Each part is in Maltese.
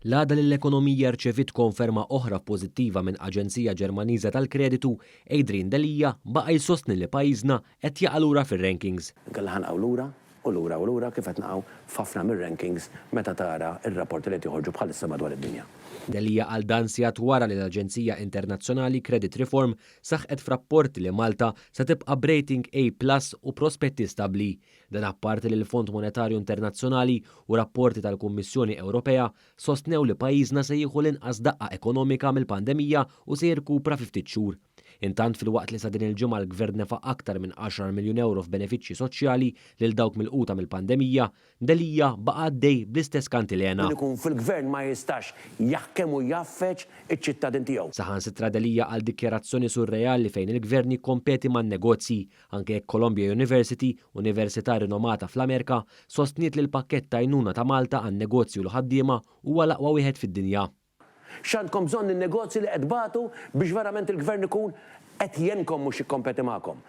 L-għada li l-ekonomija rċeviet konferma oħra pożittiva minn aġenzija Ġermaniża tal-kreditu, Adrian Delia baqa' jsostni li pajjiżna qed jaqa' lura fir-rankings. Inkella ħa nqgħu lura u lura u lura kif qed naqgħu f'ħafna mir-rankings meta tara r-rapporti li qed joħorġu bħalissa madwar id-dinja. Delia qal dan sigħat wara li l-aġenzija internazzjonali Credit Reform saħqet f'rapporti li Malta se tibqa' b'rating A plus u prospetti stabbli. Dan apparti li l-Fond Monetarju Internazzjonali u rapporti tal-Kummissjoni Ewropea sostnew li pajjiżna se jieħu l-inqas daqqa ekonomika mill-pandemija u se jirkupra fi ftit xhur. Intant filwaqt li sa din il-ġimgħa l-Gvern nefaq aktar minn għaxar miljun ewro f'benefiċċji soċjali lil dawk milquta mill-pandemija, Delia baqa' għaddej bl-istess kantilena. Min ikun fil-Gvern ma jistax jaħkem u jgħaffeġ iċ-ċittadin tiegħu. Saħansitra Delia qal dikjarazzjoni surreali fejn il-Gvern jikkompeti man-negozji, anke jekk Columbia University, università rinomata fl-Amerka, sostniet li l-pakkett t'għajnuna ta' Malta għan-negozji u l-ħaddiema huwa l-aqwa wieħed fid-dinja. X'għandkom bżonn in-negozji li qed tbatu biex verament il-Gvern ikun qed jgħinkom mhux jikkompeti magħkom.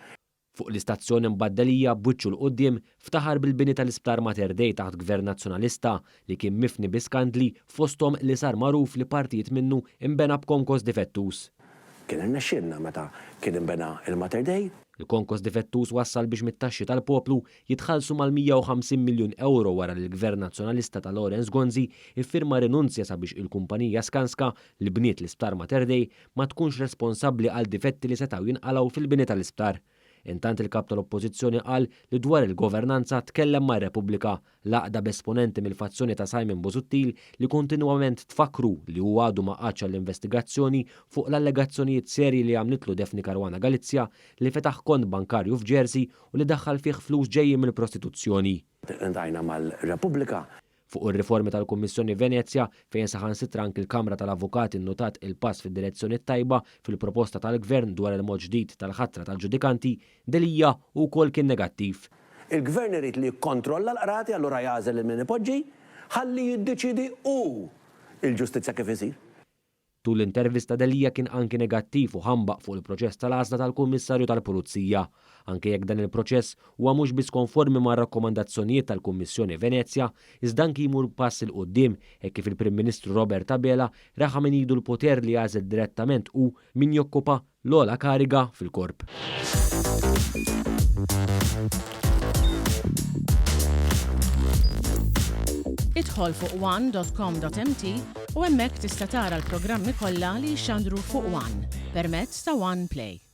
Fuq l-istazzjon imbagħad Delia, b'wiċċu 'l quddiem, ftaħar bil-bini tal-Isptar Mater Dei taħt Gvern Nazzjonalista li kien mifni bi skandli fosthom li sar magħruf li partijiet minnu nbena b'konkos difettuż. Kien irnexxielna meta kien inbena l-Mater Dei. Il-konkos difettuż wassal biex mit-taxxi tal-poplu jitħallsu mal-150 miljun ewro wara li l-Gvern Nazzjonalista ta' Lawrence Gonzi iffirma rinunzja sabiex il-kumpanija Skanska li bniet l-Isptar Mater Dei ma tkunx responsabbli għal difetti li setgħu jinqalgħu fil-bini tal-isptar. Intant il-Kap tal-Oppożizzjoni qal li dwar il-governanza tkellem ma' Repubblika, l-għaqda b'esponenti mill-fazzjoni ta' Simon Busuttil li kontinwament tfakkru li hu għadu ma qagħadx għall-investigazzjoni fuq l-allegazzjonijiet serji li għamlitlu Daphne Caruana Galizia li fetaħ kont bankarju f'Jersey u li daħħal fih flus ġejjin mill-prostituzzjoni. Iltqajna mal-Repubblika. Fuq ir-riformi tal-Kummissjoni Venezja, fejn saħansitra anki l-Kamra tal-Avukati nnutat il-pass fid-direzzjoni t-tajba fil-proposta tal-Gvern dwar il-mod ġdid tal-ħatra tal-ġudikanti, Delia hu wkoll kien negattiv. Il-Gvern irid li jikkontrolla l-qrati allura jagħżel lil min ipoġġi, ħalli jiddeċiedi hu l-ġustizzja kif isir. Tul l-intervista Delia kien anki negattiv u ħambaq fuq il-proċess tal-għażla tal-Kummissarju tal-Pulizija, anke jekk dan il-proċess huwa mhux biss konformi mar-rakkomandazzjonijiet tal-Kummissjoni Venezja, iżda anki jmur pass 'il quddiem hekk kif il-Prim Ministru Robert Abela reħa minn idu l-poter li jagħżel direttament hu min jokkupa l-ogħla kariga fil-Korp. Idħol fuq one.com.mt u hemmhekk tista' tara l-programmi kollha li jixxandru fuq One permezz ta' One Play.